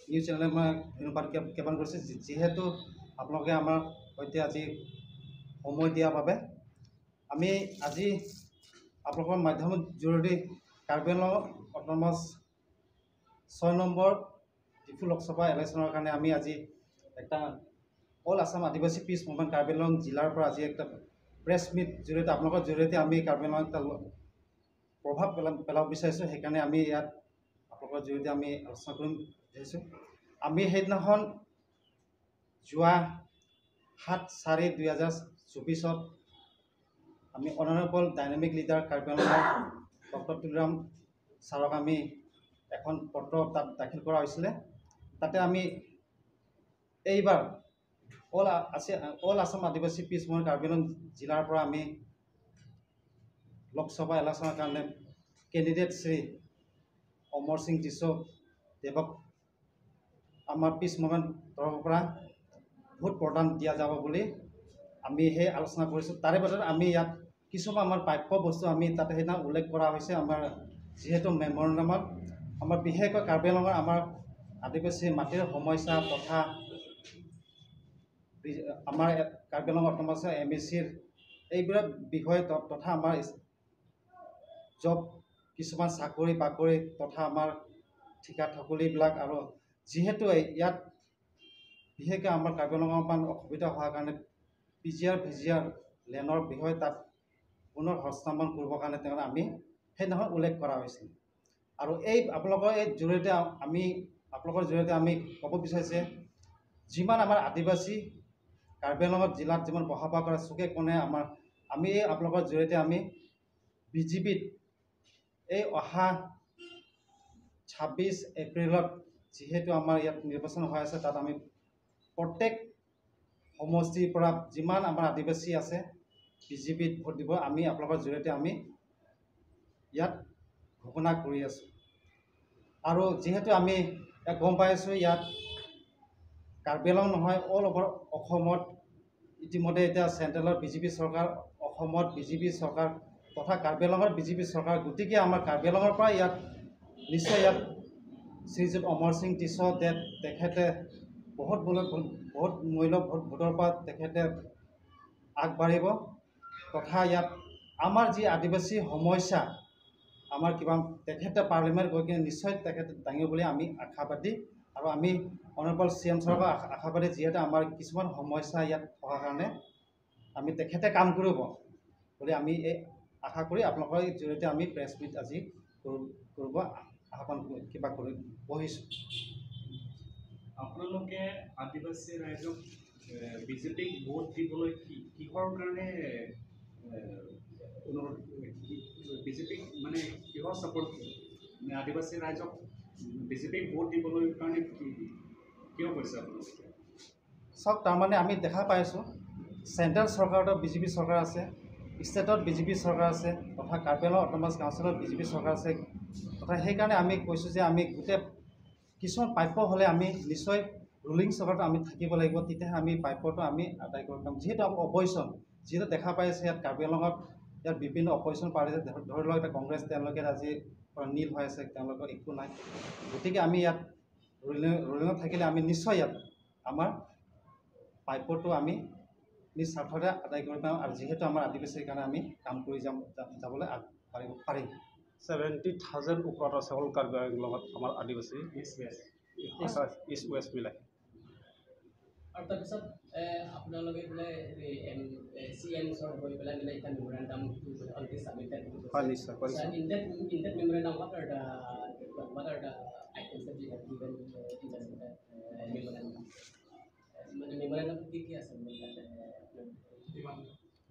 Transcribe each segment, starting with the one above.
News চেনেলে মই ধন্যবাদ জ্ঞাপন কৰিছোঁ, যিহেতু আপোনালোকে আমাৰ সৈতে আজি সময় দিয়াৰ বাবে। আমি আজি আপোনালোকৰ মাধ্যমৰ জৰিয়তে কাৰ্বি আংলং অট'নমাছ 6 নম্বৰ ডিফু লোকসভা ইলেকশ্যনৰ কাৰণে আমি আজি এটা অল আছাম আদিবাসী পিচ মুভমেণ্ট কাৰ্বি আংলং জিলাৰ পৰা আজি একটা প্ৰেছ মিট জৰিয়তে, আপোনালোকৰ জৰিয়তে আমি কাৰ্বি আংলং এটা প্ৰভাৱ পেলাব বিচাৰিছোঁ। সেইকাৰণে আমি ইয়াত আপোনালোকৰ জৰিয়তে আমি আলোচনা কৰিম বিচাৰিছোঁ। আমি সেইদিনাখন যোৱা 7/4/2024ত আমি অনাৰেবল ডাইনামিক লিডাৰ কাৰ্বি আংলঙৰ ডক্টৰ তুলিৰাম ছাৰক আমি এখন পত্ৰ তাত দাখিল কৰা হৈছিলে। তাতে আমি এইবাৰ অল আছাম আদিবাসী পিচ মুভমেণ্ট কাৰ্বি আংলং জিলাৰ পৰা আমি লোকসভা ইলেকশ্যনৰ কাৰণে কেণ্ডিডেট শ্ৰী অমৰ সিং টিছো দেৱক আমাৰ পিচ মুভমেণ্ট তৰফৰ পৰা ভোট প্ৰদান দিয়া যাব বুলি আমি সেই আলোচনা কৰিছোঁ। তাৰে পাছত আমি ইয়াত কিছুমান আমাৰ প্ৰাপ্য বস্তু আমি তাতে সেইদিনা উল্লেখ কৰা হৈছে। আমাৰ যিহেতু মেমৰেণ্ডামত আমাৰ বিশেষকৈ কাৰ্বি আংলঙৰ আমাৰ আদিবাসী মাটিৰ সমস্যা তথা আমাৰ Karbi Anglong autonomous M A চিৰ এইবিলাক বিষয় তথা আমাৰ জব কিছুমান চাকৰি বাকৰি তথা আমাৰ ঠিকা ঠকুলিবিলাক, আৰু যিহেতু ইয়াত বিশেষকৈ আমাৰ কাৰ্বি আংলঙৰ অকণমান অসুবিধা হোৱাৰ কাৰণে P G R V G R লেনৰ বিষয়ে তাত পুনৰ হস্তান্তৰণ কৰিবৰ কাৰণে তেওঁ আমি সেইদিনাখন উল্লেখ কৰা হৈছিল। আৰু এই আপোনালোকৰ এই জৰিয়তে আমি আপোনালোকৰ জৰিয়তে আমি ক'ব বিচাৰিছে, যিমান আমাৰ আদিবাসী কাৰ্বি আংলঙত জিলাত যিমান বসবাস কৰে চুকে কোণে আমাৰ, আমি এই আপোনালোকৰ জৰিয়তে আমি বিজেপিত এই অহা 26 এপ্ৰিলত যিহেতু আমাৰ ইয়াত নিৰ্বাচন হৈ আছে, তাত আমি প্ৰত্যেক সমষ্টিৰ পৰা যিমান আমাৰ আদিবাসী আছে বিজেপিত ভোট দিব আমি আপোনালোকৰ জৰিয়তে আমি ইয়াত ঘোষণা কৰি আছোঁ। আৰু যিহেতু আমি ইয়াত গম পাই আছোঁ, ইয়াত কাৰ্বি আংলং নহয় অল অভাৰ অসমত ইতিমধ্যে এতিয়া চেণ্ট্ৰেলত বিজেপি চৰকাৰ, অসমত বিজেপি চৰকাৰ তথা কাৰ্বি আংলঙৰ বিজেপি চৰকাৰ, গতিকে আমাৰ কাৰ্বি আংলঙৰ পৰা ইয়াত নিশ্চয় ইয়াত শ্ৰীযুত অমৰ সিং টিছো দেৱ তেখেতে বহুত মূল্য, বহুত মূল্য ভোটৰ পৰা তেখেতে আগবাঢ়িব তথা ইয়াত আমাৰ যি আদিবাসী সমস্যা আমাৰ কিবা তেখেতে পাৰ্লিমেণ্ট গৈ কিনে নিশ্চয় তেখেতে দাঙিব বুলি আমি আশাবাদী। আৰু আমি অনাৰেবল চি এম ছাৰক আশাবাদী, যিহেতু আমাৰ কিছুমান সমস্যা ইয়াত থকাৰ কাৰণে আমি তেখেতে কাম কৰিব বুলি আমি এই আশা কৰি আপোনালোকৰ জৰিয়তে আমি প্ৰেছ মিট আজি কৰিব আহ্বান কিবা কৰি বহিছোঁ। আপোনালোকে আদিবাসী ৰাইজক বিজেপিক ভোট দিবলৈ কিহৰ কাৰণে অনুৰোধ, বিজেপিক মানে কিহৰ ছাপৰ্ট, মানে আদিবাসী ৰাইজক বিজেপিক ভোট দিবলৈ কাৰণে কিয় কৈছে আপোনালোকে? চাওক, তাৰমানে আমি দেখা পাইছোঁ চেণ্ট্ৰেল চৰকাৰতো বিজেপি চৰকাৰ আছে, ষ্টেটত বিজেপি চৰকাৰ আছে তথা কাৰ্বি আংলং অট'নমাছ কাউন্সিলত বিজেপি চৰকাৰ আছে তথা সেইকাৰণে আমি কৈছোঁ যে আমি গোটেই কিছুমান প্ৰাপ্য হ'লে আমি নিশ্চয় ৰুলিং চৰকাৰত আমি থাকিব লাগিব, তেতিয়াহে আমি প্ৰাপ্যটো আমি আদায় কৰিব পাৰিম। যিহেতু আমি অপজিশ্যন যিহেতু দেখা পাইছে ইয়াত কাৰ্বি আংলঙত ইয়াত বিভিন্ন অপজিশ্যন পাৰ্টি আছে, ধৰি লওক এতিয়া কংগ্ৰেছ তেওঁলোকে আজি নীল হৈ আছে, তেওঁলোকৰ একো নাই, গতিকে আমি ইয়াত ৰুলিঙত থাকিলে আমি নিশ্চয় ইয়াত আমাৰ প্ৰাপ্যটো আমি নিজ স্বাৰ্থতে আদায় কৰিব পাৰিম। আৰু যিহেতু আমাৰ আদিবাসীৰ কাৰণে আমি কাম কৰি যাবলৈ আগবাঢ়িব পাৰিম। 70,000 ওপৰত আছে অল কাৰ্বি আংলঙত আমাৰ আদিবাসী ইষ্ট ৱেষ্ট মিলাই। আৰু তাৰপিছত আপোনালোকে বোলে এম চি এম ওচৰত গৈ পেলাই মানে এটা মেমৰেণ্ডাম অলৰেডি ছাবমিটেড। হয়, নিশ্চয় কৰিছোঁ। In that memorandum, what are the items that you have given in that memorandum? মানে মেমৰেণ্ডাম কি কি আছে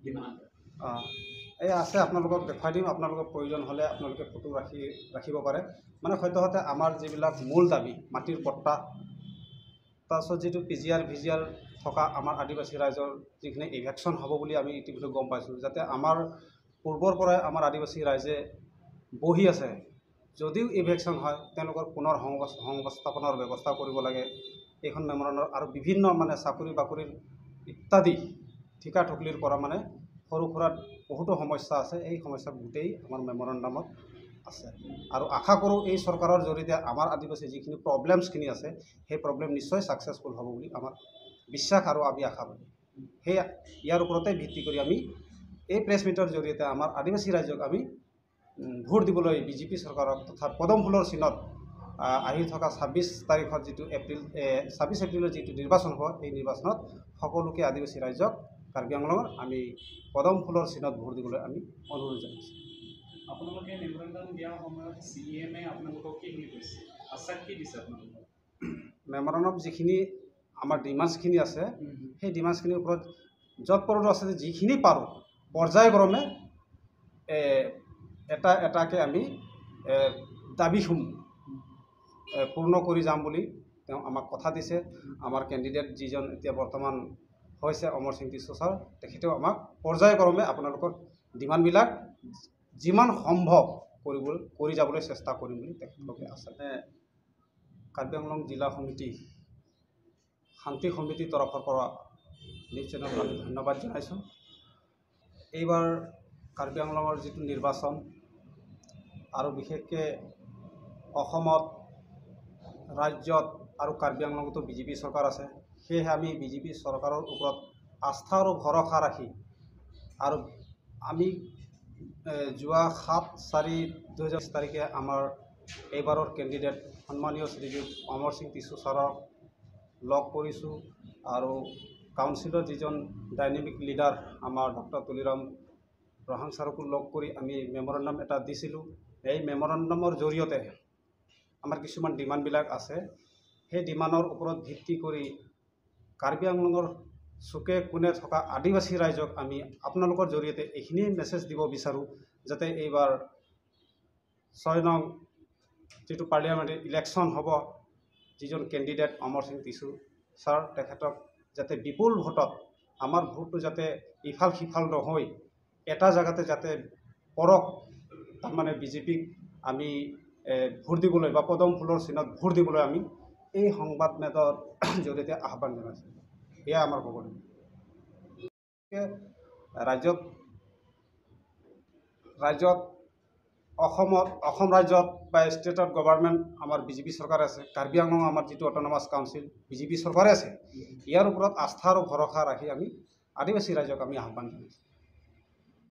ডিমাণ্ড? এই আছে, আপোনালোকক দেখুৱাই দিম। আপোনালোকৰ প্ৰয়োজন হ'লে আপোনালোকে ফটো ৰাখিব পাৰে। মানে সদ্যহতে আমাৰ যিবিলাক মূল দাবী মাটিৰ পট্টা, তাৰপিছত যিটো P G R V G R থকা আমাৰ আদিবাসী ৰাইজৰ যিখিনি ইভেকশ্যন হ'ব বুলি আমি ইতিমধ্যে গম পাইছোঁ, যাতে আমাৰ পূৰ্বৰ পৰাই আমাৰ আদিবাসী ৰাইজে বহি আছে, যদিও ইভেকশ্যন হয় তেওঁলোকৰ পুনৰ সংস্থাপনৰ ব্যৱস্থা কৰিব লাগে এইখন মেমৰেণ্ডামৰ। আৰু বিভিন্ন মানে চাকৰি বাকৰিৰ ইত্যাদি ঠিকা ঠুকলিৰ পৰা মানে সৰু সুৰা বহুতো সমস্যা আছে, এই সমস্যা গোটেই আমাৰ মেমৰেণ্ডামত আছে আৰু আশা কৰোঁ এই চৰকাৰৰ জৰিয়তে আমাৰ আদিবাসী যিখিনি প্ৰব্লেমছখিনি আছে, সেই প্ৰব্লেম নিশ্চয় ছাকচেছফুল হ'ব বুলি আমাৰ বিশ্বাস আৰু আমি আশাবাদী। সেই ইয়াৰ ওপৰতে ভিত্তি কৰি আমি এই প্ৰেছ মিটৰ জৰিয়তে আমাৰ আদিবাসী ৰাইজক আমি ভোট দিবলৈ বিজেপি চৰকাৰক তথা পদুম ফুলৰ চিনত আহি থকা 26 তাৰিখত যিটো এপ্ৰিল, 26 এপ্ৰিলত যিটো নিৰ্বাচন হ'ব, এই নিৰ্বাচনত সকলোকে আদিবাসী ৰাইজক কাৰ্বি আংলঙৰ আমি পদুম ফুলৰ চিনত ভোট দিবলৈ আমি অনুৰোধ জনাইছোঁ। আপোনালোকে মেমৰেণ্ডাম দিয়াৰ সময়ত চি এমে আপোনালোকক কি বুলি কৈছে, আশ্বাস কি দিছে আপোনালোকক? মেমৰেণ্ডাম যিখিনি আমাৰ ডিমাণ্ডছখিনি আছে, সেই ডিমাণ্ডছখিনিৰ ওপৰত য'ত পৰোঁ আছে যে যিখিনি পাৰোঁ পৰ্যায়ক্ৰমে এটা এটাকৈ আমি দাবীসমূহ পূৰ্ণ কৰি যাম বুলি তেওঁ আমাক কথা দিছে। আমাৰ কেণ্ডিডেট যিজন এতিয়া বৰ্তমান হৈছে অমৰ সিং টিছো ছাৰ, তেখেতেও আমাক পৰ্যায়ক্ৰমে আপোনালোকৰ ডিমাণ্ডবিলাক যিমান সম্ভৱ কৰি যাবলৈ চেষ্টা কৰিম বুলি তেখেতলোকে আছে। কাৰ্বি আংলং জিলা সমিতি শান্তি সমিতিৰ তৰফৰ পৰা নিউজ চেনেলক আমি ধন্যবাদ জনাইছোঁ। এইবাৰ কাৰ্বি আংলঙৰ যিটো নিৰ্বাচন আৰু বিশেষকৈ অসমত, ৰাজ্যত আৰু কাৰ্বি আংলঙতো বিজেপি চৰকাৰ আছে, সেয়েহে আমি বিজেপি চৰকাৰৰ ওপৰত আস্থা আৰু ভৰসা ৰাখি আৰু আমি যোৱা 7/4/2020 তাৰিখে আমাৰ এইবাৰৰ কেণ্ডিডেট সন্মানীয় শ্ৰীযুত অমৰ সিং টিছো ছাৰক লগ কৰিছোঁ আৰু কাউন্সিলৰ যিজন ডাইনেমিক লিডাৰ আমাৰ ডক্টৰ তুলিৰাম ৰহাং ছাৰকো লগ কৰি আমি মেমৰেণ্ডাম এটা দিছিলোঁ। এই মেমৰেণ্ডামৰ জৰিয়তে আমাৰ কিছুমান ডিমাণ্ডবিলাক আছে, সেই ডিমাণ্ডৰ ওপৰত ভিত্তি কৰি কাৰ্বি আংলঙৰ চুকে কোণে থকা আদিবাসী ৰাইজক আমি আপোনালোকৰ জৰিয়তে এইখিনি মেছেজ দিব বিচাৰোঁ যাতে এইবাৰ 6 নং যিটো পাৰ্লিয়ামেণ্টাৰী ইলেকশ্যন হ'ব, যিজন কেণ্ডিডেট অমৰ সিং টিছো ছাৰ, তেখেতক যাতে বিপুল ভোটত আমাৰ ভোটটো যাতে ইফাল সিফাল নহৈ এটা জেগাতে যাতে পৰক, তাৰমানে বিজেপিক আমি ভোট দিবলৈ বা পদুম ফুলৰ চিনত ভোট দিবলৈ আমি এই সংবাদ মেলৰ জৰিয়তে আহ্বান জনাইছোঁ। এয়া আমাৰ ক'বলগীয়া। ৰাজ্যত অসমত, অসম ৰাজ্যত বা ষ্টেটত গভৰ্ণমেণ্ট আমাৰ বিজেপি চৰকাৰ আছে, কাৰ্বি আংলং আমাৰ যিটো অট'নমাছ কাউন্সিল বিজেপি চৰকাৰে আছে। ইয়াৰ ওপৰত আস্থা আৰু ভৰসা ৰাখি আমি আদিবাসী ৰাইজক আমি আহ্বান জনাইছোঁ।